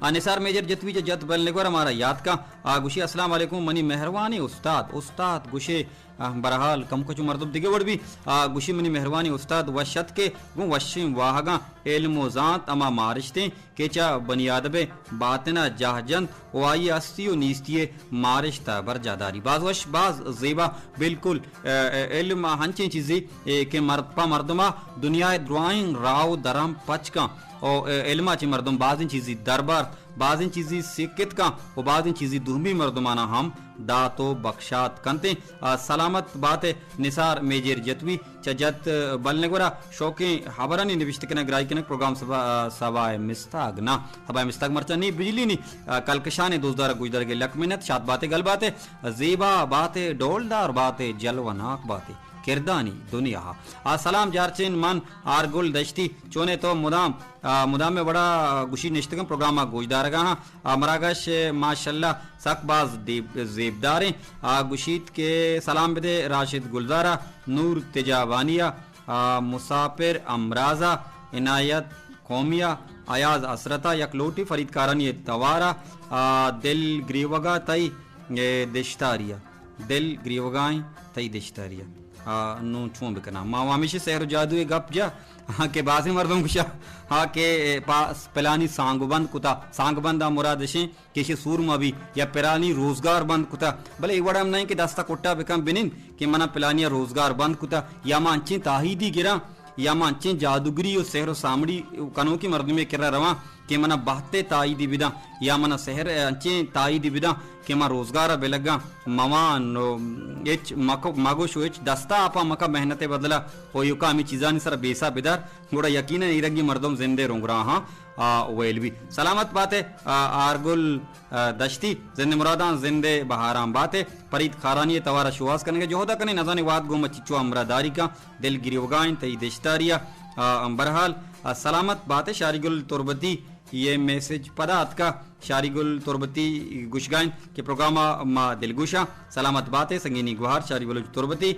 آ، نثار میجر جتوی چہ جت بل نگور ءَ مارا یات کن۔ آ، گوشی السلام علیکم منی مہروانیں استاد، استاد گوشے، آ، بہرحال کمکو چو مردم دگہ وڑ بی۔ آ، گوشی منی مہروانیں استاد وش اتکے گوں وشیں واہگاں، علم و زانت ہما مارشتیں کہ چہ بنی آدم ءِ باتن ءَ جاہ جنت و آئی ءِ ہستی و نیستی ءِ مارشت ءَ برجاہ داری۔ باز وش، باز زیبا، بالکل، اے، اے، علم ہنچیں چیزے، اے، کہ مرد پہ مردم ءَ دنیا ءِ درائیں راہ و درم پچ کن و، اے، علم ءَ چہ مردم بازیں چیزے دربرت، بازیں چیزے سکت کن و بازیں چیزے دومی مردماناں ہم دات و بکشات کنتیں۔ آ، سلامت بات ئے نثار میجر جتوی۔ چہ جت بل نگورا شوکیں ہبرانی نبشتہ کنگ، راہی کنگ، پروگرام سبا، سبا ءِ مستاگ نا، سبا ءِ مستاگ مرچاں نی بجلی نی، آ، کلکشان ءِ دوستدار گوشدارگ ءِ لک منت، شات بات ئے، گل بات ئے، زیبا بات ئے، ڈولدار بات ئے، جلوہ ناک بات ئے، کردانی دنیا ہا۔ آ، سلام جارچین من آرگل دشتی، چونے تو مدام، آ، مدام ءِ وڑا گوشی نشتگاں پروگرام ءَ گوشدارگا ہاں۔ آ، مراگش ماشاءاللہ سک باز دیب-، زیبداریں۔ آ، گوشیت کہ سلام بدے راشد گلزارا، نور تجاوانیا، آ، مسافر امرازا، عنایت قومیا، ایاز حسرتا، یک لوٹی فرید کارانی توارا، آ، دل گریوگا تئی، اے، دشتاریا۔ دل گریوگائیں تئی دشتاریا۔ آ، نوں چون بکناں؟ ما ہمیشی سحر و جادو ءِ گپ جا، ہاں کہ بازیں مردم گوشا، ہاں کہ پا-، پلانی سانگ بند کتا، سانگ بند ءَ مراد اشیں کہ ایشی سور مہ بی یا پلانی روزگار بند کتا، بلے اے وڑ ہم نہ انت کہ دست ءَ کٹا بکن بنند کہ منا پلانی ءَ روزگار بند کتا، یا ما انچیں تاہیدی گراں یا ما انچیں جادوگری و سحر و سامڑی کنوکیں مردمے کرا رواں کہ منا بہت ءِ تائیدی بداں یا منا سحر ءِ انچیں تائیدی بداں کہ ما روزگار ءَ بلگاں، موان و ہچ مکو-، مگوش و ہچ دست ءَ آپاں مکن محنت ءِ بدل ءَ و ایوکا ہمے چیزانی سر ءَ بیسا بدار، گڑا یقیناً اے رنگیں مردم زند ءِ رنگراہاں، آ، ویل بی۔ سلامت بات ئے، آ، آرگل، آ، دشتی، زند ءِ مراداں زند ءِ بہاراں بات ئے۔ فرید خارانی ءِ توار ءَ شوہاز کنگ ءِ جہد ءَ کنیں، نزانیں وہد گوں ما چچو ہمراہ داری کن، دل گریوگا انت تئی دشتاری ءَ۔ آ، برحال، آ، سلامت بات ئے شاری گل تربتی۔ اے میسج پدا اتکا، شاری گل تربتی گوشگا انت کہ پروگرام ءَ ما دلگوش آں۔ سلامت بات ئے سنگینی گوہار شاری بلوچ تربتی۔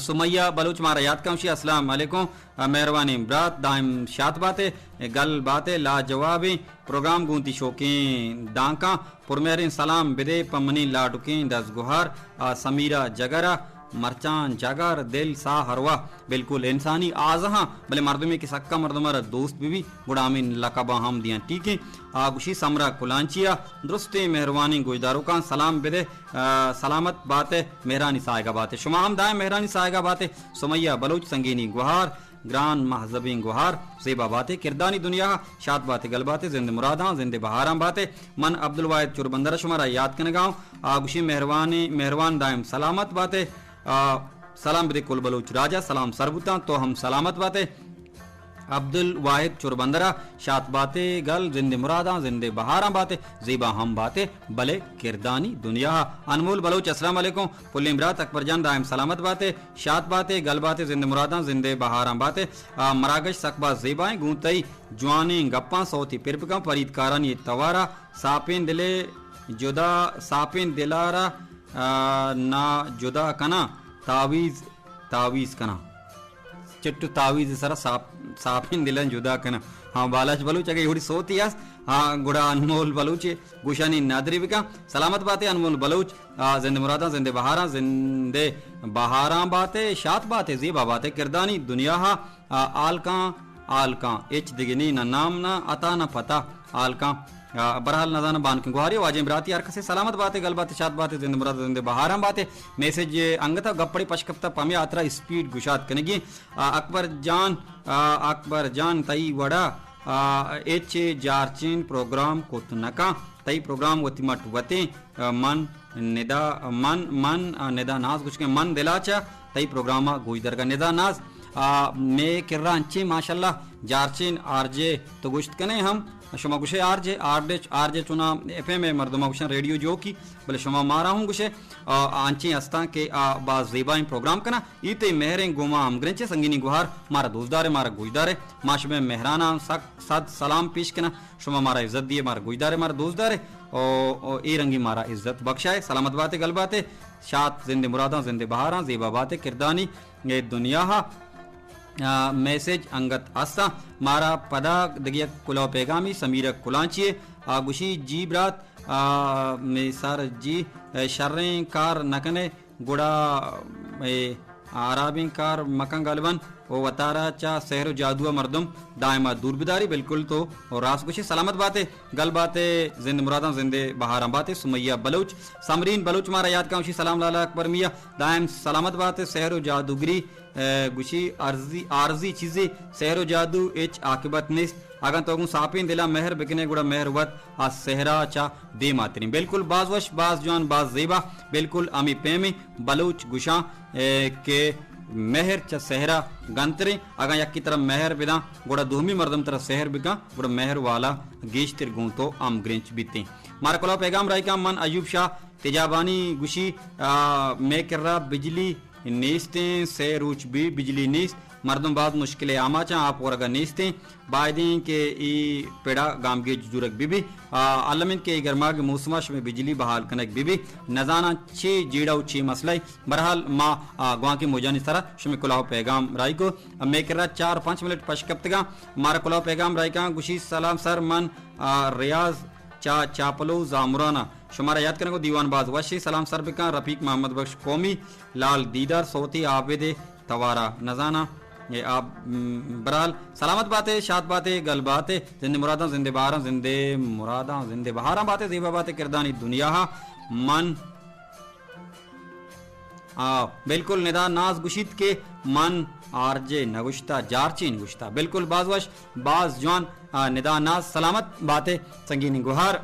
سمیہ بلوچ مارا یات کن، گوشی السلام علیکم، مہروانیں برات دائم شات بات ئے، گل بات ئے، لاجوابیں پروگرام گوں تئی شوکیں دانکاں، پرمہریں سلام بدے پہ منی لاڈکیں دزگوہار، آ، سمیرہ جگر ءَ، مرچاں جگر، دل، ساہ، ارواہ، بالکل انسانی آزہاں، بلے مردمے کہ سکا مردم ءَ را دوست بہ بی، گڑا ہمے لقباں ہم دیاں۔ ٹھیک ایں، آ، گوشی سمرا کلانچی ءَ درستیں مہروانیں گوشداروکاں سلام بدے، آ، سلامت بات ئے، مہرانی ساہگ ءَ بات ئے۔ شما ہم دائم مہرانی ساہگ ءَ بات ئے۔ سمیہ بلوچ سنگینی گوہار، گران مہذبیں گوہار، زیبا باتے کردانی دنیا ءَ، شات باتے گل باتے زند مراداں زند بہاراں باتے۔ من عبدالواحد چربندر ءَ شمارا یات کنگا آں۔ آ گوشی مہروانی، مہروان دائم سلامت باتے۔ آ، سلام بدے کل بلوچ راجا، سلام سر بوتاں، تو ہم سلامت باتے۔ عبدالواحد چربندر ءَ، شات باتے گل زند مراداں زند بہاراں باتے، زیبا ہم باتے بلے کردانی دنیا ءَ۔ انمول بلوچ السلام علیکم، پلیں برات اکبر جان دائم سلامت باتے، شات باتے گل باتے زند مراداں زند بہاراں باتے۔ آ، مراگش سک باز زیبائیں، گوں تئی جوانیں گپاں سوتی پر بکن، فرید کارانی توارا ساپیں دلے جدا، ساپیں دلارا، آ، نا جدا کناں، تعویز، تعویز کناں۔ چٹ و تعویز سرا ساپ، ساپیں دلاں جدا کناں۔ ہاں، بالاچ بلوچ اگہ اے وڑی سوتی است، ہاں، گڑا انمول بلوچ گوشانی نادری بکن۔ سلامت باتے انمول بلوچ، آ، زند مراداں زند بہاراں زند بہاراں باتے، شات باتے زیبا باتے کردانی دنیا ءَ۔ آ، آلکاں، آلکاں، ہچ دگہ نی، نہ نام، نہ عطا، نہ پتہ، آلکاں۔ آ، برحال نزاناں بانکیں گوہاری، واجہیں براتی، ہر کسے سلامت باتے، گل باتے، شات باتے، زند مراد، زند بہاراں باتے۔ میسج انگتا گپڑے پشکپتا پمے آترا اسپیڈ گشات کنگی۔ آ، اکبر جان، آ، اکبر جان، تئی وڑا، آ، ہچ جارچین پروگرام کت نکاں، تئی پروگرام وتی مٹ وتیں۔ آ، من ندا، من، من، آ، ندا ناز گوشکیں، من دلا چہ تئی پروگرام ءَ گوشدارگا۔ ندا ناز، آ، مے کرا انچیں ماشاءاللہ جارچین آر جے تو گوشت کنے ہم، شما گوشے آر جے، آر ڈچ، آر جے چونا ایف ایم ءِ مردم گوشن ریڈیو جوکی، بلے شما مارا ہوں گوشے، آ، انچیں ہستاں کہ آ باز زیبائیں پروگرام کناں۔ ای تئی مہریں گوما ہمگرنچ ءِ سنگینی گوہار، مارا دوستدارے، مارا گوشدارے، ما شمے مہراناں سک صد سلام پیش کناں۔ شما مارا عزت دیئے، مارا گوشدارے، مارا دوست دارے، او، او اے رنگی مارا عزت بخشائے۔ سلامت باتے، گل باتے، شات زند مراداں، زند بہاراں، زیبا باتے کردانی اے دنیا ہا۔ آ، میسج انگت ہستاں۔ مارا پدا دگہ یک کلوہ پیغامی سمیرہ کلانچی ءِ۔ آ گوشی، جی برات، آ، مے سر جی، اے شریں کار نہ کنے۔ گڑا اے ہرابیں کار مکن گل بن و وتارا چہ سحر و جادو ءَ مردم دائما دور بداری۔ بالکل تو راست گوشے۔ سلامت باتے، گل باتے، زند مراداں، زند بہاراں باتے۔ سمیہ بلوچ، سمرین بلوچ مارا یات کن، گوشی سلام لالا اکبر میاں، دائم سلامت باتے۔ سحر و جادوگری، اے، گوشی عارضی، عارضی چیزے، سحر و جادو ہچ عاقبت نیست۔ اگاں تو گوں ساپیں دلا مہر بکنے، گڑا مہر وت آ سحرا چہ دیما تریں۔ بالکل باز وش، باز جوان، باز زیبا۔ بالکل ہمے پیمیں بلوچ گوشاں، اے، کہ مہر چہ سحرا گنتریں۔ اگاں یکے ترا مہر بداں، گڑا دومی مردم ترا سحر بکاں، گڑا مہر والا گیشتر گوں تو ہمگرنچ بیتیں۔ مارا کلوہ پیغام راہی کاں، من ایوب شاہ تجابانی گوشی، آ، مے کرا بجلی نیستیں، سے روچ بی بجلی نیست، مردم باز مشکل آماچاں، آپ ورگا نیستیں۔ بایدیں کہ ای پڑا گامگیج زورگ بہ بی۔ آ، الم انت کہ ای گرماگ موسما شمے بجلی بحال کنگ بہ بی۔ نزاناں چے جیڑہ و چے مسئلہ ای۔ برحال ما، آ، گوانکیں موجانی سرا شمے کلوہ و پیغام راہی کو۔ مے کرا چار پنچ منٹ پش کپتگاں۔ مارا کلوہ و پیغام راہی کاں، گوشی سلام سر، من، آ، ریاض چا چاپلو زامران ءَ شمارا یات کنگ ءُ دیوان باز وشیں۔ سلام سر بکن رفیق محمد بخش قومی، لال دیدار صوتی عابد توارا نزاناں۔ اے آ، م، برحال سلامت باتے، شات باتے، گل باتے، زند مراداں، زند بہاراں، زند مراداں، زند بہاراں باتے، زیبا باتے کردانی دنیا ءَ۔ من آ، بالکل ندا ناز گوشیت کہ من آر جے نہ گوشتا، جارچین گوشتا۔ بالکل باز وش، باز جوان، آ، ندا ناز سلامت باتے سنگینیں گوہار۔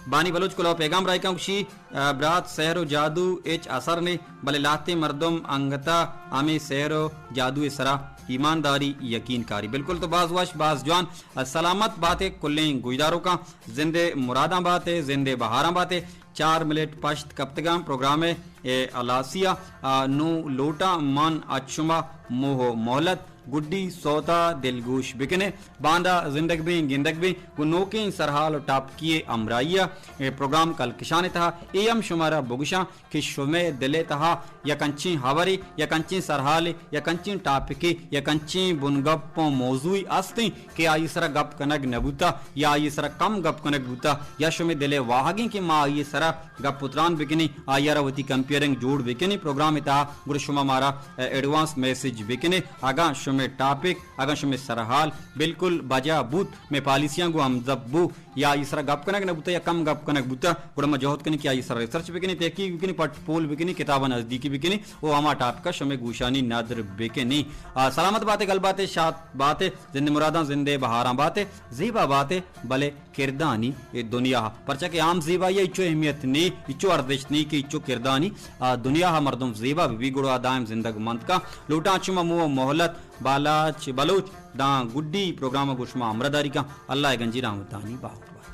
بانی بلوچ کلوہ پیغام راہی کاں گوشی، آ، برات سحر و جادو ہچ اثر نے، بلے لہتیں مردم انگتا ہمے سحر و جادو سرا ایمانداری یقین کاری۔ بالکل تو باز وش، باز جوان، آ، سلامت باتے کلیں گوشداروکاں، زند مراداں باتے، زند بہاراں باتے۔ چار منٹ پشت کپتگاں پروگرام ءِ اے ہلاسی ءَ، آ، نوں لوٹاں من اچ شما موہ ءُ مہلت، گڈی سوت ءَ دلگوش بکنے۔ باندا زندگ بیں، گندگ بیں، گوں نوکیں سرحال ءُ ٹاپکی ءِ ہمراہی ءَ اے پروگرام کلکشان ءِ تہا اے ہم شمارا بگوشاں کہ شمئے دل ءِ تہا یک انچیں ہبرے، یک انچیں سرحالے، یک انچیں ٹاپکے، یک انچیں بنگپ ءُ موضوعے است انت کہ آئی ءِ سرا گپ کنگ نہ بوتہ یا آئی ءِ سرا کم گپ کنگ بوتہ یا شمئے دل ءِ واہگ انت کہ ما آئی ءِ سرا گپ ءُ تران بکنیں، آئی ءَ را وتی کمپیئرنگ جوڑ بکنیں پروگرام ءِ تہا، گڑا شما مارا، اے، ایڈوانس میسج بکنیں۔ اگاں شما شمئے ٹاپک، اگاں شمئے سرحال بالکل بجا بوت، مئے پالیسیاں گوں ہمزب بو، یا آئی سرا گپ کنگ نہ بوتا یا کم گپ کنگ بوتا، گڑا ما جہد کنیں کہ آئی سرا ریسرچ بکنیں، تحقیق بکنیں، پٹ پول بکنیں، کتاباں نزدیکی بکنیں و ہما ٹاپکا شمئے گوشانی ندر بکنیں۔ آ، سلامت باتے، گل باتے، شات باتے، زند مراداں زندے بہاراں باتے، زیبا باتے، بلے کردانی اے دنیا ء، پرچا کہ عام زیبائی ء ہچو اہمیت نی، ہچو ارزشت نی کہ ہچو کردانی، آ، دنیا ء مردم زیبا بہ بی، گڑا آ دائم زندگ منت کا۔ لوٹاں چما مو مہلت بالاچ بلوچ داں گڈی پروگرام ء گوشما ہمراہ داری کا۔ اللہ ء گنجی رحمتانی باہوٹ بات۔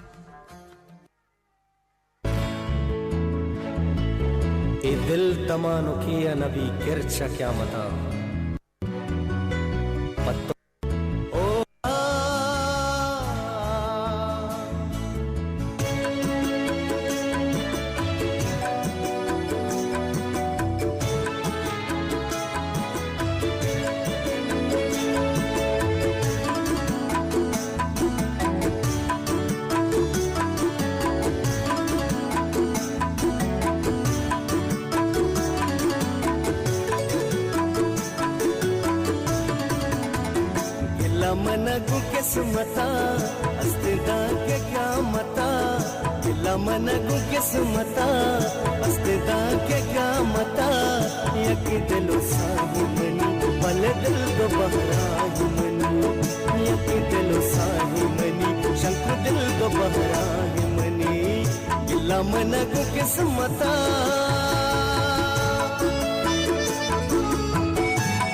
اے دل تمانکی ء نبی کرچ ء قیامتاں۔ پتو گلہ من گوں قسمتا، است دانکہ قیامتا۔ گلہ من گوں قسمتا، است دانکہ قیامتا۔ یک دل و ساہی منی، بلے دل دو بہراہی منی۔ یک دل و ساہی منی، شنک دل دو بہراہی منی۔ گلہ من گوں قسمتا۔